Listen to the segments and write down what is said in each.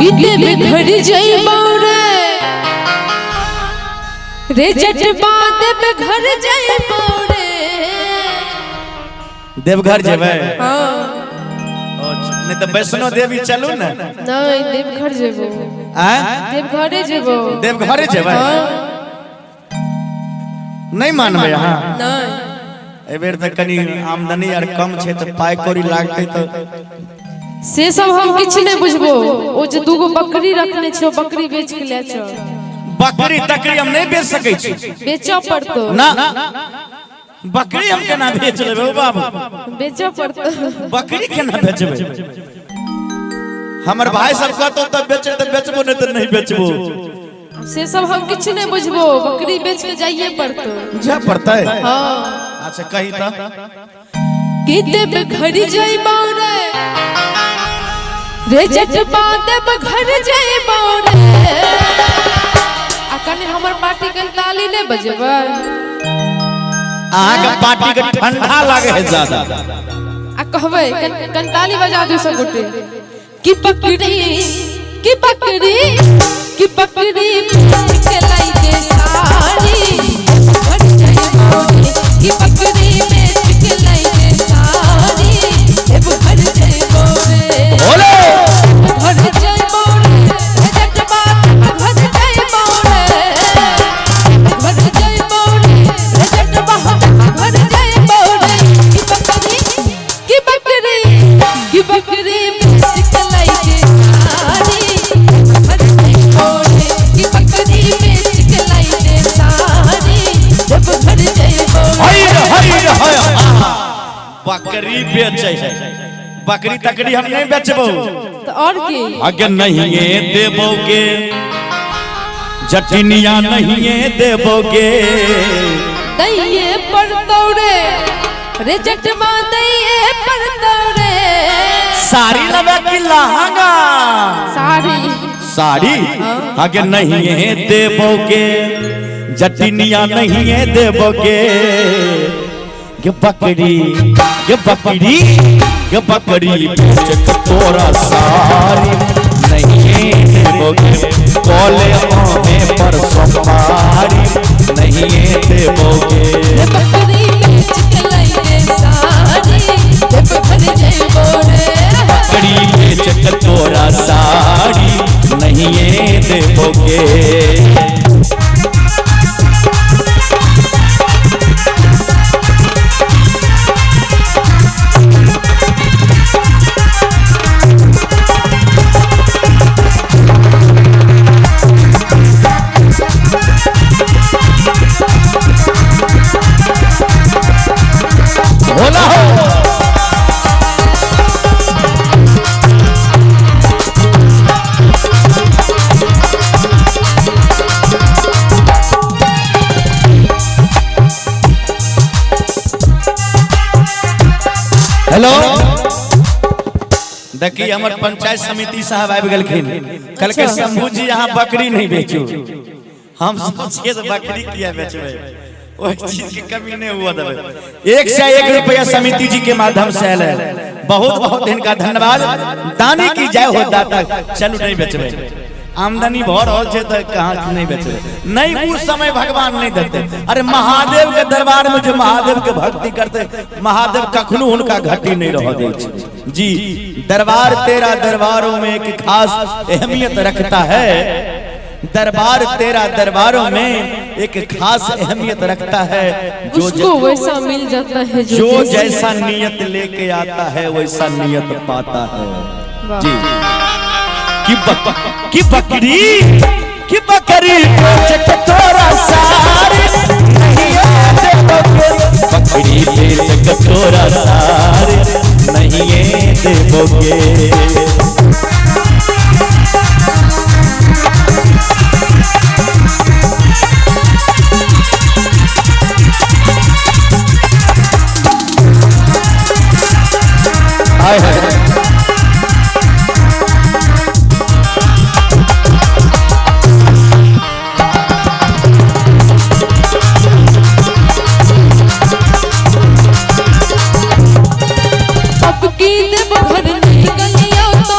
कि देव घर जइबो रे, रे जटबा देव घर जइबो रे। देवघर जेबै? हाँ। नहीं तो वैष्णो देवी चलू ने। नहीं, देवघर जेबो। आय? देवघरे जेबो। देवघरे जेबै? हाँ। नहीं मानबै अहाँ? नहीं। एहि बेर तऽ कनि आमदनी आर कम छै तऽ पाइ कौड़ी लागतै तऽ। से सब हम किछु नहीं बुझबो। ओ जे दूगो बकरी रखने छै, ओ बकरी बेच के ले चल। बकरी तकरी हम नहीं बेच सकै छी। बेचऽ पड़तो। ना, बकरी हम केना बेच लेबै बाबू? बेचऽ पड़तो। बकरी केना बेचबै? हमर भाई सब कहतो तऽ बेचे तऽ बेचबो, नहीं तऽ नहीं बेचबो। से सब हम किछु नहीं बुझबो, बकरी बेच के जाइए पड़तो। जाय पड़तै? हाँ। अच्छा, कही तऽ। कि देव घर जइबो रे, रे जटबा देव घर जइबो रे। आ कनि हमर पार्टी के ताली नहीं बजेबै? अहाँके पार्टी के ठंडा लागे है ज्यादा। आ कहबै कनि ताली बजा दू सब गोटे कि बकरी, कि बकरी, कि बकरी बेच के लाई दे साड़ी घर जइबो रे, कि बकरी बेच के लाई दे साड़ी देव घर जइबो रे। बोलो। घर जइबो रे, रे जटबा घर जइबो रे, घर जइबो रे, रे जटबा घर जइबो रे, कि बकरी, कि बकरी, कि बकरी बेच के लाई दे साड़ी घर जइबो रे, कि बकरी बेच के लाई दे साड़ी देव घर जइबो रे। हई रे, हई रे, हई। आहा, बकरी बेचै है। बकरी तकरी हम नहीं बेचबो। तो और की? अगे नहीं देबोगे जटिनिया, नहीं देबोगे। दैये पड़तो रे, रे जटवा दैये पड़तो रे। साड़ी लेबै कि लहंगा? साड़ी। साड़ी। आगे नहीं देबोगे जटिनिया, नहीं देबोगे। ये बकरी, ये बकरी, ये बकरी बेच के तोरा साड़ी नहीं देबोगे। कोले आमे पर सोमारी नहीं देबोगे। रे बकरी बेच के लाई दे साड़ी देव घर जइबो रे। बकरी बेच के तोरा साड़ी नहीं देबोगे। होला हो। हेलो, देखिए हमर पंचायत समिति साहब आबि गेलखिन। कहलकै, शंभू जी, अहाँ बकरी नहीं बेचू। हम सोचिए तऽ बकरी किया बेचबै? ओहि चीज के कमी नहीं हुआ देबै। 101 रुपया समिति जी के माध्यम से आयल है। बहुत बहुत इनका धन्यवाद। दानी की जय हो, दाता। चलू, नहीं बेचबै। आमदनी भऽ रहल छै तऽ कहाँ नहीं बेचबै? नहीं, उस समय भगवान नहीं देते। अरे, महादेव के दरबार में जो महादेव के भक्ति करते, महादेव कखनो हुनका घटी नहीं रह दै छै। जी, दरबार तेरा दरबारों में एक खास अहमियत रखता है, दरबार तेरा दरबारों में एक खास अहमियत रखता है, जो उसको वैसा मिल जाता है जो, जो जैसा नियत लेके आता है, वैसा नियत पाता है। वाह। जी, कि बकरी, कि बकरी बेच के तोरा सारी नहीं देबोगे, बकरी बेच के तोरा सारी नहीं देबोगे। हाय हाय। अब की देव घर नहीं गलियो तो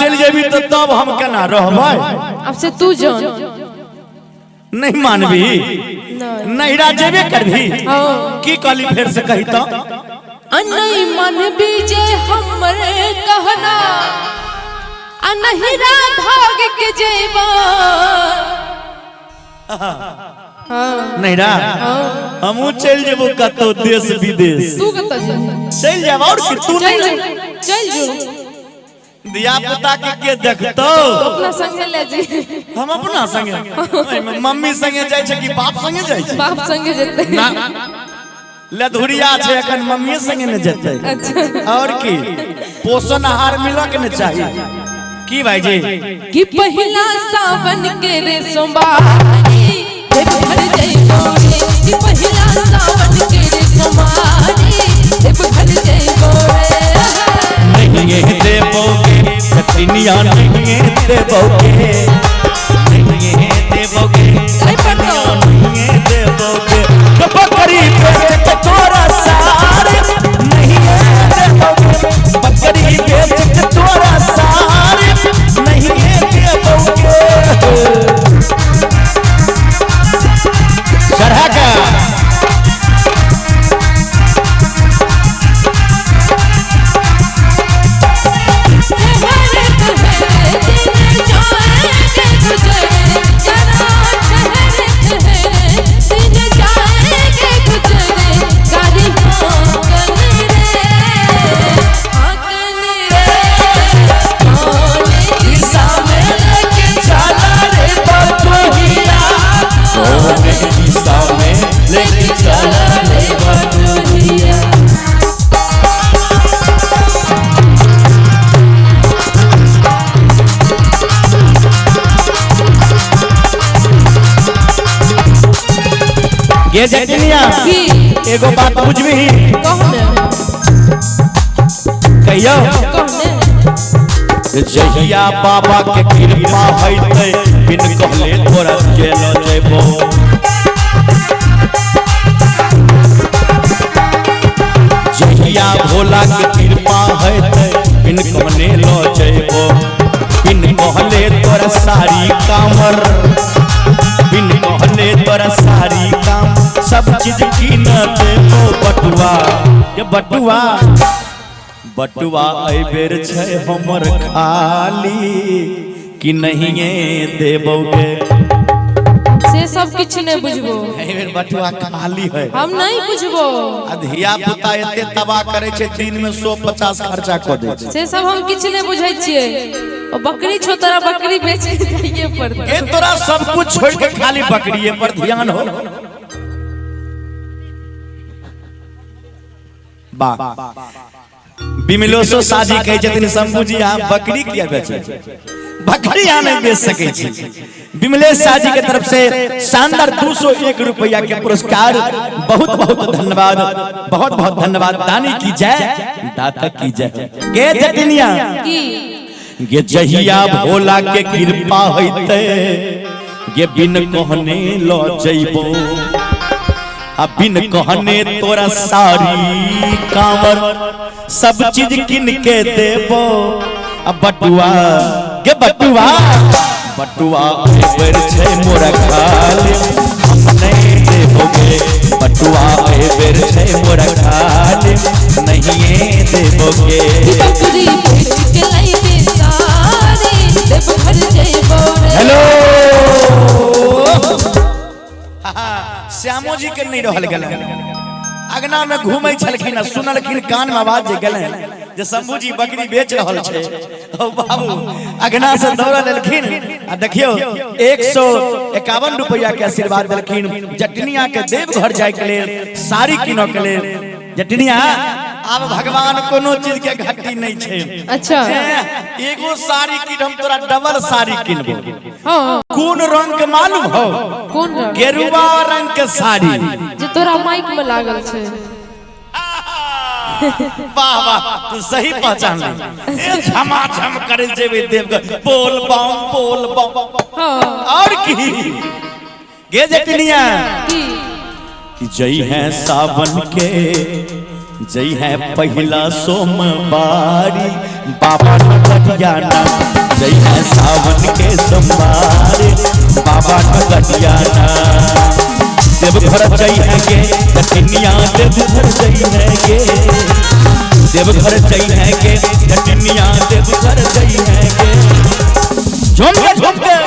चलि जेबी तऽ तब हम केना रहबै? अब से तू जान। नहीं मानबी? नहीं। नैहरा जेबे करबी? हाँ। की कहली फेर से कही तो? नहीं मानबी जे हमर कहना, आ नहिरा भाग के जेबा। हाँ। नैहरा? हाँ। हमहूँ चलि जेबो कतौ देश विदेश। तू कतऽ जेबी? चलि जायब और की तू चल नहीं जो, चल जो। धिया पुता के देखतौ? अपना संगे ले जी। हम अपना संगे? एहिमे मम्मी संगे जाइ छै कि बाप संगे जाइ छै? बाप संगे जेतै। ना, लधुरिया छै एखन, मम्मीए संगे ने जेतै। अच्छा। और की, पोषण आहार मिलक ने चाही की भाईजी? कि पहिला सावन के रे सोमवारी देवघर जइबो रे। कि पहिला सावन के रे सोमवारी देवघर जइबो रे। नहीं देबोगे सतिनिया, नहीं देबोगे, नहीं देबोगे। अरे पढ़ो। नहीं देबोगे तो बकरी बेच के तोरा सारे, नहीं देबोगे, बकरी बेच के तोरा सारे, नहीं देबोगे। चढ़ा का ठहरे ठहरे दिन जाएंगे गुजरे, जरा ठहरे ठहरे दिन जाएंगे गुजरे, गाड़ी हाकन रे, हाकन रे, कौन दिशा में लेके चला रे बटोहिया, कौन दिशा में लेके चला रे बटोहिया। गे जटिनिया, की? एगो बात बुझबी? कह ने। कहियो। कह ने। जहिया बाबा के कृपा होइतै, बिन कहले तोरा जेल जेबो। जहिया भोला के कृपा होइतै, बिन कहने ल जेबो, बिन कहले तोरा सारी कामर, बिन कहले तोरा सारी काम सब चीज कीन देबो। बटुआ ये बटुआ, बटुआ एहि बेर छै हमर खाली, कि नहिए देबोगे? से सब किछु नहि बुझबो। एहि बेर बटुआ खाली है। हम नहीं बुझबो। आ धिया पुता एते तबाह करे छै, दिन में 150 खर्चा कऽ दै छै। से सब हम किछु नहि बुझै छियै। ओ बकरी छौ तोरा, बकरी बेच के जाइए पड़तै। ए तोरा सब कुछ छोड़ के खाली बकरिए पर ध्यान हो। वाह, बिमलोसो साजी कहै छथिन, शंभू जी अहाँ बकरी किया बेचै? बकरी अहाँ नहीं बेच सकै छी। बिमलेश साजी के तरफ से शानदार 201 रुपया के पुरस्कार, बहुत बहुत धन्यवाद, बहुत बहुत धन्यवाद। दानी की जय, दाता की जय। गे जटिनिया, की? गे जहिया भोला के कृपा होइते, गे बिन कहने ल जइबो, आ बिन कहने तोरा सारी कांवर सब चीज किन के देबो। आ बटुआ गे बटुआ, बटुआ एहि बेर छै मोरा खाली, हम नहीं देबोगे। बटुआ एहि बेर छै मोरा खाली, नहीं देबोगे। कि बकरी बेच के लैबे सारी देवघर जइबो रे। हेलो, श्यामो जी के नहीं रहल गेलै। अगना में घूमै छलखिन आ सुनलखिन, कान में आवाज जे गेलै जे शंभू जी बकरी बेच रहल छै। ओ बाबू अगना से दौड़ल एलखिन आ देखियौ 151 रुपया के आशीर्वाद देलखिन जटनिया के देवघर जाय के लेल, साड़ी किनऽ के लेल। जटनिया, आब भगवान कोनो चीज के घाटी नहीं छै। अच्छा। एगो साड़ी किन, हम तोरा डबल साड़ी किनबो। हाँ। कोन रंग के मालूम हो? कोन रंग? गेरुआ रंग के साड़ी। जे तोरा माइक में लागल छै। वाह वाह, तू सही पहचान ली। ए झमाझम करे जेबे देवघर, बोल बम बोल बम। हाँ। और की गे जटनिया? की? कि जई है सावन के जई है पहिला सोमवारी बाबा नगरियाना, जई है सावन के सोमवारी बाबा नगरियाना। देवघर जई है गे जटिनिया, देवघर जई है गे, देवघर जई है गे जटिनिया, देवघर जई है गे। झूम के झूम के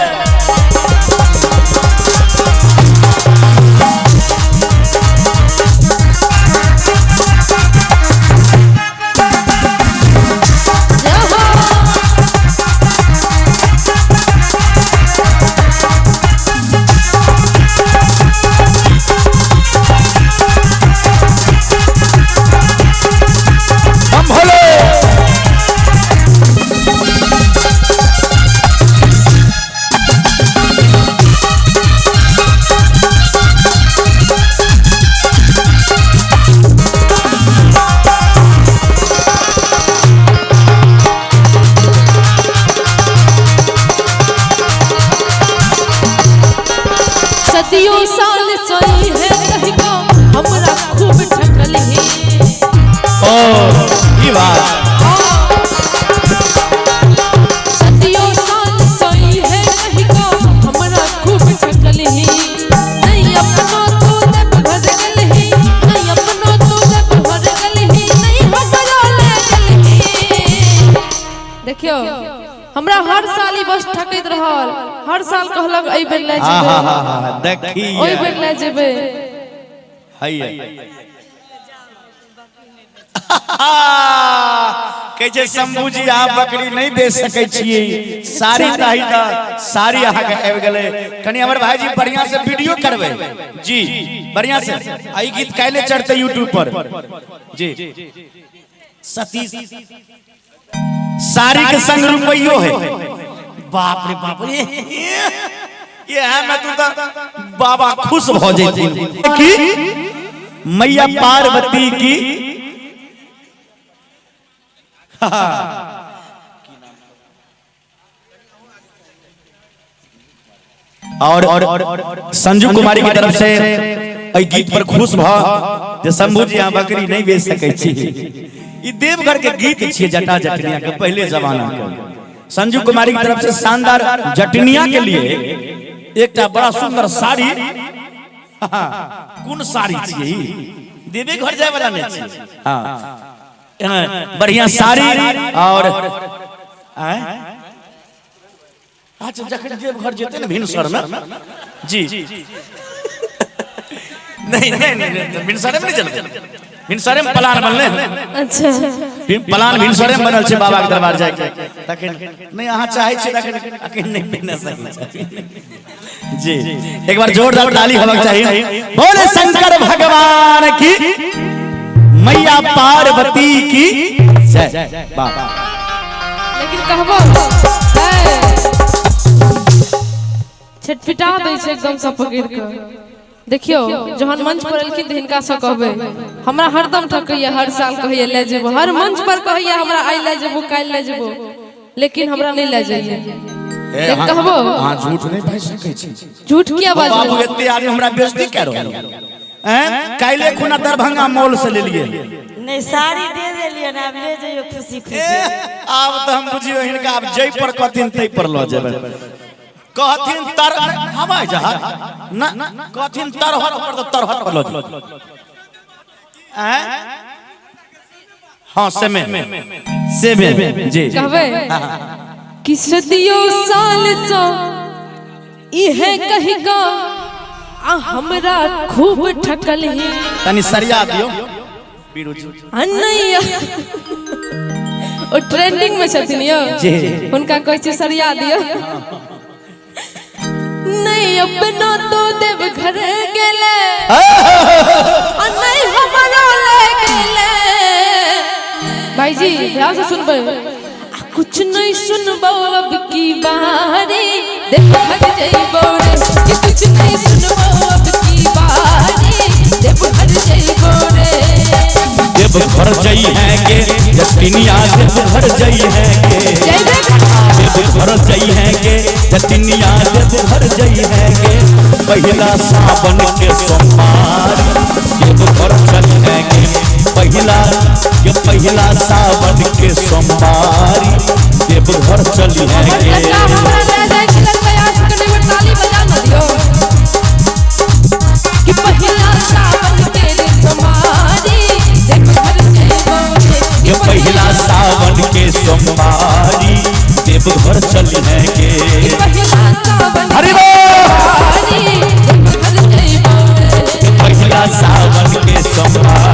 सदियों साल सोई है कहीं को हमरा खूब ठकल है। ओ ई बात सदियों साल सोई है कहीं को हमरा खूब ठकल है। नहीं अपनो तू देव घर गल है, नहीं अपनो तू देव घर गल है, नहीं हमरा ले गल है। देखियो हमरा हर साल ही बस ठकैत रहल, हर साल कहलक एहि बेर ले जेबै, देखी ओहि बेर ले जेबै। कहै छै शंभू जी अहाँ बकरी नहीं बेच सकै छियै, साड़ी ताही तऽ साड़ी अहाँके आबि गेलै। कनि हमर भाईजी बढ़िया से वीडियो करबै जी, बढ़िया से। आ ई गीत काल्हि चढ़तै यूट्यूब पर जी। सतीश साड़ी के संग रुपैयो है, बाप रे बाप रे, ये है मैं तू बाबा खुश भ जैथिन कि मैया पार्वती की। और संजू कुमारी की तरफ से एहि गीत पर खुश भ जे शंभू जी अहाँ बकरी नहीं बेच सकै छी। ई देवघर के गीत छियै जटा जटनिया के पहले जमाना के। संजू कुमारी की तरफ से शानदार जटनिया के लिए एकटा बड़ा सुंदर साड़ी। कोन साड़ी छियै? देवे घर जाय वाला नहीं छियै। हाँ बढ़िया साड़ी। और अच्छा जखन देवघर जेतै ने भिनसर में जी, नहीं नहीं नहीं भिनसरे में नहीं चलबै, भिनसरे में प्लान बनले। अच्छा प्लान भिनसरे में बनल छै बाबा के दरबार जाय के, तखन नहीं अहाँ चाहै छी तखन अखन नहीं पहिने सकै छी जी। एक बार जोरदार ताली होबाक चाही। बोले शंकर भगवान की, मैया पार्वती की जय। बाबा लेकिन कहबो छटपिटा दै छै एकदम सब पकड़ के। देखियो जहन मंच पर एलखिन तऽ हिनका से कहबै हमरा हरदम ठकैया, हर साल कहैया ले जेबो, हर मंच पर कहैया हमरा आइ ले जेबो काल्हि ले जेबो, लेकिन हमरा नहीं ले जाइए। कहबो अहाँ झूठ नहीं बाजि सकै छी। झूठ किया बाजबै बाबू? एते आदमी हमरा बेइज्जती कर रहल हैं। काल्हि खुना दरभंगा मॉल से लेलिए नहीं साड़ी दे देलिए ना, अब ले जाइयो खुशी खुशी। आब तऽ हम बुझियो हिनका आब जै पर कहथिन तै पर लऽ जेबै। कहथिन तर हवाई जहाज ना, कहथिन तरहट पर तो तरहट पर लऽ जेबै। हाँ सेमे सेमे जी कहबै कि सदियों साल सो इहे कहि ग आ हमरा खूब ठकल ही। तनी सरिया दियो बीरू जी। नहीं ओ ट्रेंडिंग में छथिन यौ, हुनका कहै छै सरिया दियो। नहीं अपना तो देव घर गेले आ नहीं हमरो ले गेले। भाईजी ध्यान से सुनबै, कुछ नहीं सुनबो अब की बारी देव घर जइबो रे, कि कुछ नहीं सुनबो अब की बारी देव घर जइबो रे। देव घर जई है के जटिनिया, देव घर जई है के देव घर जई है के जटिनिया, देव घर जई है के पहिला सावन के सोमवार देव घर चल है के, पहिला पहिला सावन के सोमवारी देवघर चली है हमर गे। चाचा हमरा ले जाय छलन कयास के बेर ताली बजा न दियो कि पहिला सावन के सोमवारी देवघर जइबो रे। ये पहिला सावन के सोमवारी देवघर चली है कि गे। पहिला सावन हरि के बोल। सोमवारी देवघर जइबो रे। पहिला सावन के सोमवारी।